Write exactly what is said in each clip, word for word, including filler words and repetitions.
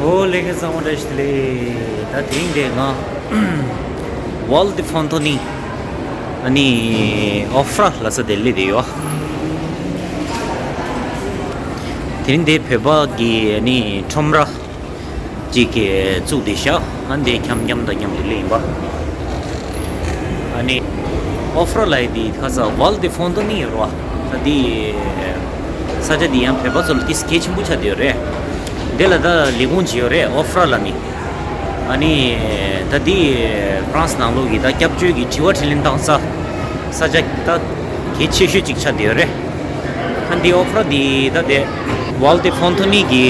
ཨོ། ལས་ཀ་གཙང་མ་བཀྲ་ཤིས་བདེ་ལེགས། ད་དེང་དེ་ང་ཝལ་ཏི་ཧྥོན་ཏོ་ནི། ཨ་ནི་ཨོ་ཧྥ་ར་ལ་ས་དེ་ལས་དེ་ཡོད། དེ་རིང་དེ་བོད་པ་གི་ཨ་ནི་ཁྲོམ་ར་གཅིག་གི་བཙུགས་ཏེ་བཞག་ཨ་འདི་འཁྱམ་འཁྱམ་དང་མཉམ་དུ་ལས་ཡིན་པ། ཨ་ནི་ཨོ་ཧྥ་ར་ལ་ཡི་དེ་ཁ་ས་ཝལ་ཏི་ཧྥོན་ཏོ་ནི་ཡོད་རོ། ད་དེ་ས་ཆ་དེ་ཡང་བོད་པ་ཚོ་ལ་ཏིས་གལ་ཆེན་པོ་ཆགས་བསྡད་ཡོད་རེད། དེ་ལ་ད་ལས་ཁུངས་ཅིག་ཡོད་རེད་ཨོ་ཧྥ་ར་ལ་ནི། ཨ་ནི་ད་དེ་ཧྥ་རན་སི་ནང་ལོགས་ཀྱི་ད་སྐྱབས་བཅོལ་གྱི་དྲི་བ་དྲིས་ལན་བཏང་ས་ས་ཆ་ད་གལ་ཆེ་ཤོས་ཅིག་ཆགས་བསྡད་ཡོད་རེད། ཨ་འདི་ཨོ་ཧྥ་ར་འདི་ད་དེ་ཝལ་ཏི་ཧྥོན་ཏོ་ནི་གི་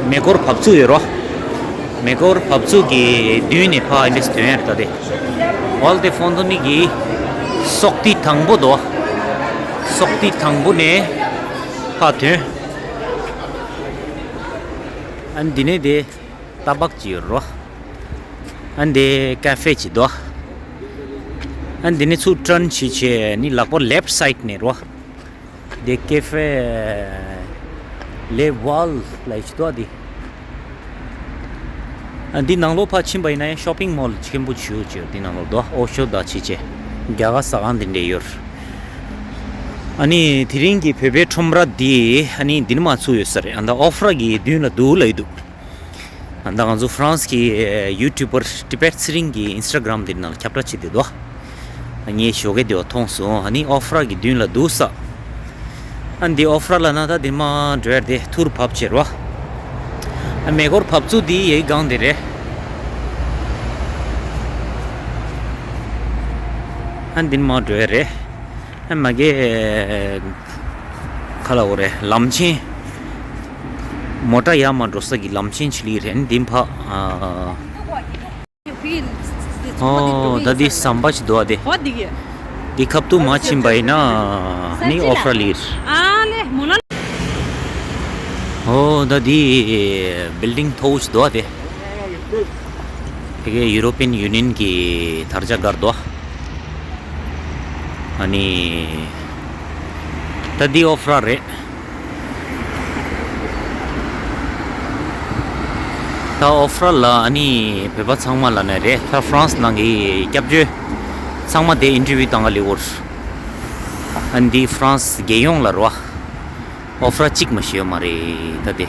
མེ་འཁོར་བབས་ཚུགས་ཡོད་རོ། མེ་འཁོར་བབས་ཚུགས་ཀྱི་མདུན་ནས་ཕར་ཨིན་ཌི་སི་ཐོན་ཡ་རེད་ད་དེ། ཝལ་ཏི་ཧྥོན་ཏོ་ནི་གི་སོག་ཏི་དང་པོ་དོ། སོག་ཏི་དང་པོ་ནས་ཕར་ཐོན། ཨ་འདི་ནས་དེ་སྟར་བག་ཅིག་ཡོད་རོ། ཨ་འདི་ཀ་ཧྥེ་ཅིག་དོ། ཨ་འདི་ནས་ཚུར་ཊརན་བྱེད་བྱེད་ནི་ལག་པ་ལེབ་སའིཌ་ནས་རོ། དེ་ཀེ་ཧྥེ་ལེ་ཝལ་ལ་ཡི་ཆི་ཏོ་དེ། ཨ་འདི་ནང་ལོགས་ཕར་ཕྱིན་པ་ཡིན་ན་ཡང་ཤོ་པིང་མོལ་ཆེན་པོ་ཆེ་ཆེ་འདི་ནང་ལོགས་དོ། ཨོ་ཤོ་ད་ཆེ་ཆེ་རྒྱ་གར་ཟ་ཁང་འདི་འདྲས་ཡོད། ཨ་ནི་དེ་རིང་གི་བོད་པའི་ཁྲོམ་ར་འདི་ཨ་ནི་འདི་ནས་མར་ཚུགས་ཡོད་ས་རེད། ཨ་ད་ཨོ་ཧྥ་ར་གི་མདུན་ལ་འདུག་ལབ་ཡི་འདུག་ད་ང་ཚོ་ཧྥ་རན་སི་གི་ཡུ་ཊུབ་པར་ཊི་བེཊ་ཚེ་རིང་གི་ཨིན་སི་ཊ་གྷ་རམ་དེ་ནང་ལ་ཁྱབ་བསྒྲགས་བྱེད་དེ་འདུག་ངས་ཞོགས་ཀས་དེ་བ་མཐོང་སོང་། ཨ་ནི་ཨོ་ཧྥ་ར་གི་མདུན་ལ་འདུག་ས། ཨ་འདི་ཨོ་ཧྥ་ར་ལ་ན་ད་འདི་མ་འགྲོ་ཡར་དེ་ཐུར་བབས་བྱེད་རོ། ཨ་མེ་འཁོར་བབས་ཚུགས་དེ་ཡའི་སྒང་དེ་རེད། ཨ་འདི་མ་འགྲོ་ཡ་རེད། ཨ་མ་གེ་ཁ་ལ་འོ་རེད་ལམ་ཆེན། མོ་ཊ་ཡར་མར་འགྲོ་ས་གི་ལམ་ཆེན་ཆི་ལི་རེད་འདི་ཕ། ཨོ་ད་འདི་ཟམ་པ་ཞིག་འདུག་ཨ་དེ། འདི་ཁབ་ཏུ་མ་ཕྱིན་པ་ཡིན་ན་ནི་ཨོ་ཧྥ་ར་ལིར། ཨོ་ད་འདི་བིལ་ཌིང་མཐོ་བོ་ཞིག་འདུག་ཨ་དེ། དེ་གའི་ཡུ་རོ་པིན་ཡུ་ནིན་གྱི་དར་ཆ་སྒར་དོ། ཨ་ནི། ད་འདི་ཨོ་ཧྥ་ར་རེད། ད་ཨོ་ཧྥ་ར་ལ་ཨ་ནི་བོད་པ་ཚང་མ་ལ་ནས་རེད། ད་ཧྥ་རན་སི་ནང་གི་སྐྱབས་བཅོལ་ཚང་མ་དེ་ཨིན་ཊར་བིའུ་བཏང་ག་ལེ་འོར། ཨ་ནི་འདི་ཧྥ་རན་སི་རྒྱལ་ཡོངས་ལ་རོ། ཨོ་ཧྥ་ར་གཅིག་མ་ཤེས་ཡོད་མ་རེད་ད་དེ།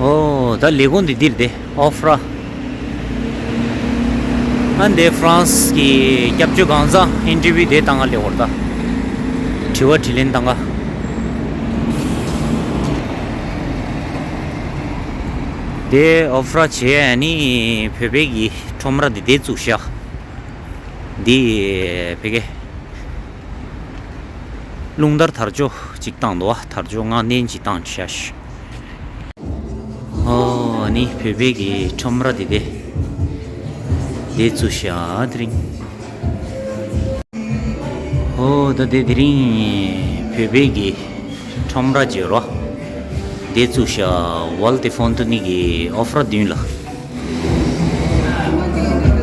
ཨོ་ད་ལས་ཁུངས་འདི་འདིར་དེ་ཨོ་ཧྥ་ར། ཨ་འདི་ཧྥ་རན་སི་གི་སྐྱབས་བཅོལ་གང་ཟག་ཨིན་ཊར་བིའུ་དེ་བཏང་ག་ལེ་འོར་ད། དྲི་བ་དྲིས་ལན་བཏང་ག་དེ་ཨོ་ཧྥ་ར་བྱས་ཨ་ནི་བོད་པའི་གི་ཁྲོམ་ར་འདི་དེ་བཙུགས་ཤག་འདི་བོད་སྐད། རླུང་དར་དར་ལྕོག་ཅིག་བཏང་འདུག་བ། དར་ལྕོག་ངང་བསྟན་ཅིག་བཏང་བྱ་ཞིག་ཨོ་ནི་བོད་པའི་གི་ཁྲོམ་ར་དེ་དེ་དེ་བཙུགས་ཤག་དེ་རིང་། ཨོ་ད་དེ་དེ་རིང་བོད་པའི་གི་ཁྲོམ་ར་བརྗོད་རོ། དེ་བཙུགས་ཤག་ཝལ་ཏི་ཧྥོན་ཏོ་ནི་གི་ཨོ་ཧྥ་ར་མདུན་ལ།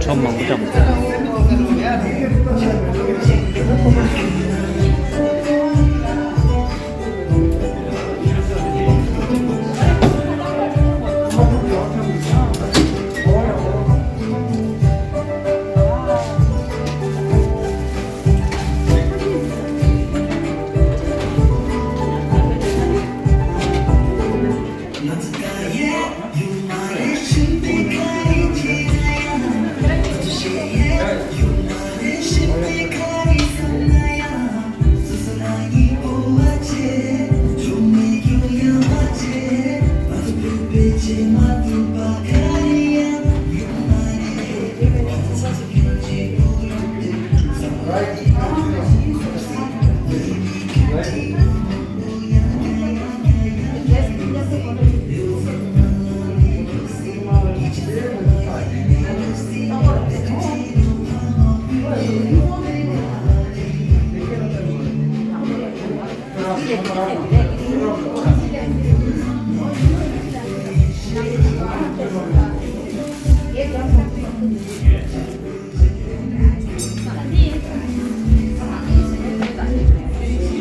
ཁྲོམ་མང་པོ་བཀྲམ།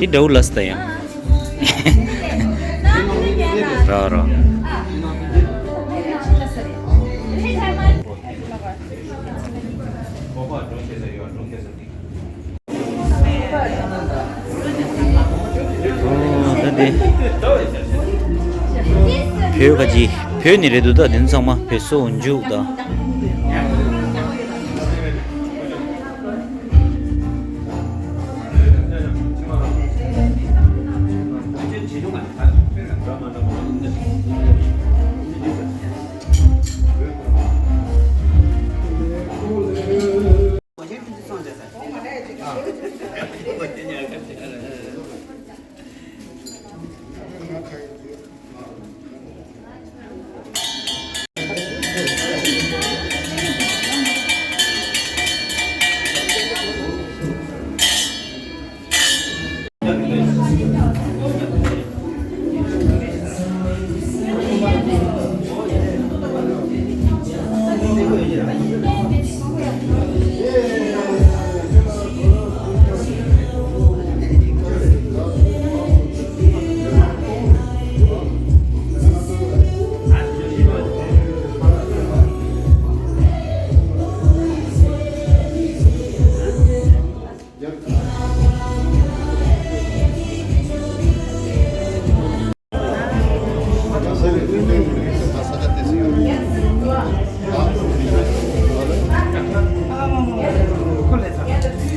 དེ་འདྲ་བོ་ལ་སྟ་ཡང་། ར་ར། ཨོ་ད་དེ། བོད་ཁ་ཅིག་བོད་ནས་རེད་འདུག་ད་དེ་ཚང་མ་བོད་སོ་འཇུག་ད།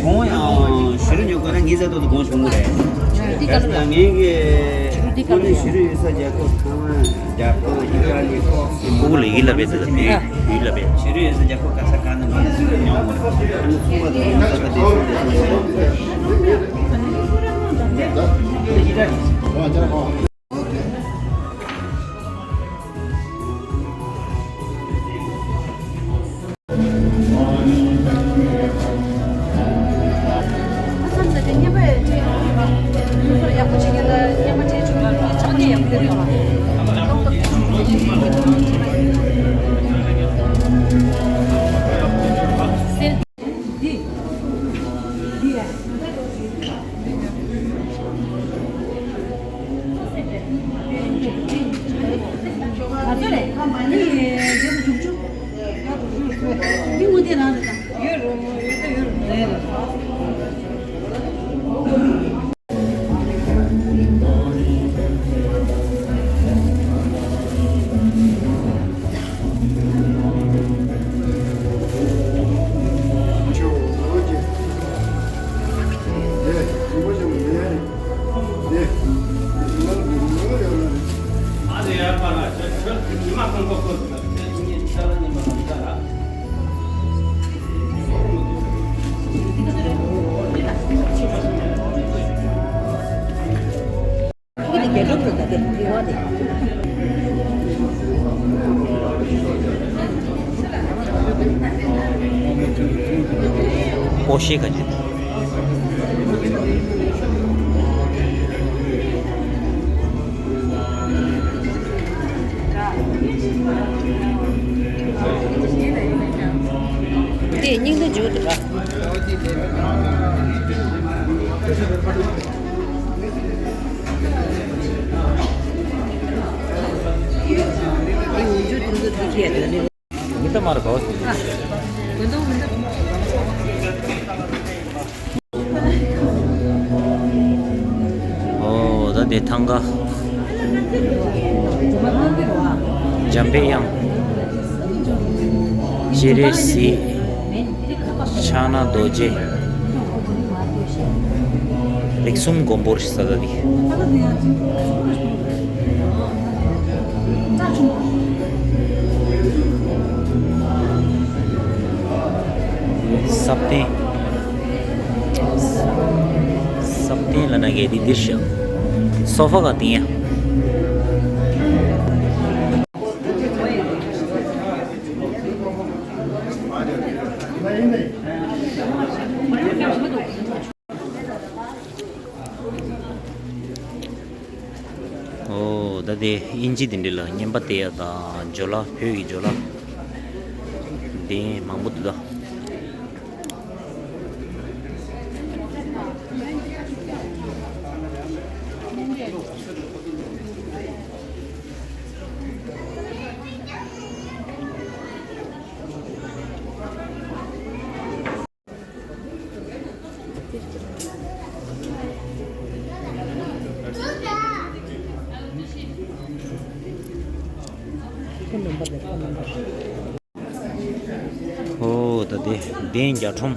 གོང་ཡང་ཞུ་རུ་ཉོ་དགོས་ན་ངེད་ཚ་ཏོག་ཏོ་གོང་བྱུང་གི་རེད། འདི་ག་ལ་ད་ངེད་ཀྱི་འདི་ག་ལ་ཡ། ཞུ་རུ་ཡོད་ས་རྒྱལ་ཁབ་ཚང་མ་རྒྱལ་ཁབ་ཡིན་ག་ནས་ཏོག་ཙམ་ཨུ་ལ་ཡིད་ལ་བེད་ཚ་ཕེ་ཡིད་ལ་བེད། ཞུ་རུ་ཡོད་ས་རྒྱལ་ཁབ་ག་ས་ག་ནས་མ་ཉོ་མ་ཨ་ནི་ཚོང་པ་དང་ས་ཁ་དེ་ཚོ་དེ་ཚོ་པོ་ཤེ་ག་ཅི། དེ་སྙིང་དུ་འཇུག་ཏུ་ར། མི་ལྟ་མ་རེད་པ། ཨོ་ད་དེ་ཐང་ག་འཇམ་པའི་དབྱངས། སྤྱན་རས་གཟིགས། ཕྱག་ན་རྡོ་རྗེ། རིགས་གསུམ་མགོན་པོར་ཟེར་ད་དེ། ས་པཎ། ས་པཎ་ལ་ན་གེ་དེ་འདིར་བཞག་སོ་ཕ་ག་དེ་ཡ། ཨོ་ད་དེ་དབྱིན་ཇི་དེ་འདྲ་ལ་རྔན་པ་སྟེར་ཡ་དང་ཇོ་ལ་བོད་ཀྱི་ཇོ་ལ་དེ་མང་པོ་འདུག་ད། ཨོ་ད་དེ་གདན་རྒྱ་ཁྲོམ།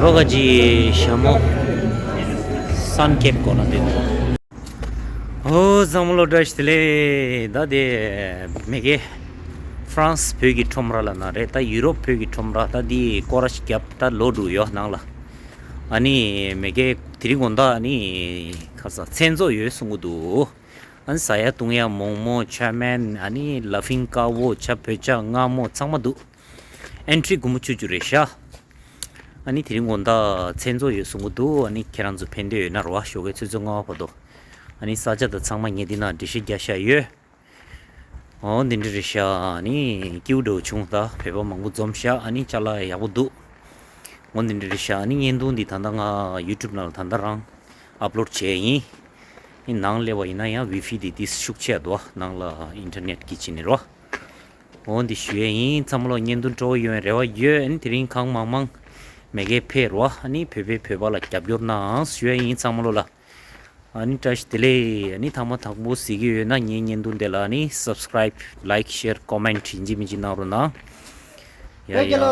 བོད་པ་ག་ཅི་ཞྭ་མོ་སན་ཀེབ་གོ་ན་དེ། ཨོ་བཟང་མོ་ལོ། བཀྲ་ཤིས་བདེ་ལེགས། ད་དེ་མེ་གེ་ཧྥ་རན་སི་བོད་ཀྱི་ཁྲོམ་ར་ལ་ན་རེད། ད་ཡུ་རོབ་བོད་ཀྱི་ཁྲོམ་ར། ད་དེ་སྐོར་ར་ཞིག་བརྒྱབ། ད་ལོ་དྲུག་ཡོད་ནང་ལ། ཨ་ནི་མེ་གེ་དེ་རིང་དགོང་དག་ཨ་ནི་ཁ་ས་མཚན་ཚོགས་ཡོད་གསུང་གི་འདུག་ཨ་ནི་ཟ་ཡ་བཏུང་ཡ་མོག་མོག་ཆ་མན། ཨ་ནི་ལ་ཕིང་ཀ་བོ་ཆ། བོད་ཇ་མངར་མོ་ཚང་མ་འདུག་ཨན་ཊི་རི་སྒོར་མོ་བཅུ་བཅུ་རེད་ཤག་ཨ་ནི་དེ་རིང་དགོང་དག་མཚན་ཚོགས་ཡོད་གསུང་གི་འདུག་ཨ་ནི་ཁྱེད་རང་ཚོ་ཕན་འདོད་ཡོད་ན་རེད་བ། ཞོགས་ཀའི་ཆུ་ཚོད་ལྔ་པ་བར་དུ། ཨ་ནི་ས་ཆ་དང་ཚང་མ་ངས་འདི་ན་འགྲེལ་བཤད་རྒྱག་བཞག་ཡོད། འོ་འདི་འདྲ་རེད་ཤག་ཨ་ནི་སྐྱིད་པོ་འདྲ་བོ་བྱུང་། ད་བོད་པ་མང་པོ་འཛོམས་ཤག་ཨ་ནི་ཅ་ལག་ཡག་པོ་འདུག་འོ་འདི་འདྲ་རེད་ཤག་ཨ་ནི་བརྙན་ཐུང་འདི་ད་ལྟ་ང་ཡུ་ཊུབ་ནང་ལ་ད་ལྟ་རང་ཨབ་ལོཌ་བྱས་ཡིན། ཨ་ནི་ནང་སླེབས་པ་ཡིན་ན་ཡང་ཝའི་ཕའི་འདི་ཏིས་ཤུགས་ཆེ་འདུག་ནང་ལ་ཨིན་ཊར་ནེཊ་གི་བྱས་ནས་རོ། འོ་འདི་ཞུ་ཡས་ཡིན། ཚང་མ་ལོ་བརྙན་ཐུང་སྤྲོ་བོ་ཡོང་བའི་རེ་བ་ཡོད། ཨ་ནི་དེ་རིང་གང་མང་མང་མེ་གེ་ཕེབས་རོ། ཨ་ནི་བོད་པས་བོད་པ་ལ་རྒྱབ་སྐྱོར་གནང་ཞུ་ཡས་ཡིན་ཚང་མ་ལོ་ལ། ཨ་ནི་བཀྲ་ཤིས་བདེ་ལེགས། ཨ་ནི་ཐ་མ་དང་པོ་གཟིགས་ཀྱི་ཡོད་ན་ངའི་བརྙན་ཐུང་དེ་ལ་ཨ་ནི་སབ་སི་ཀ་རའིབ། ལའིཀ། ཤེར། ཀོ་མེན་ཊི་ཡིན་གཅིག་མིན་གཅིག་གནང་རོགས་གནང་། ཡ་ཡ།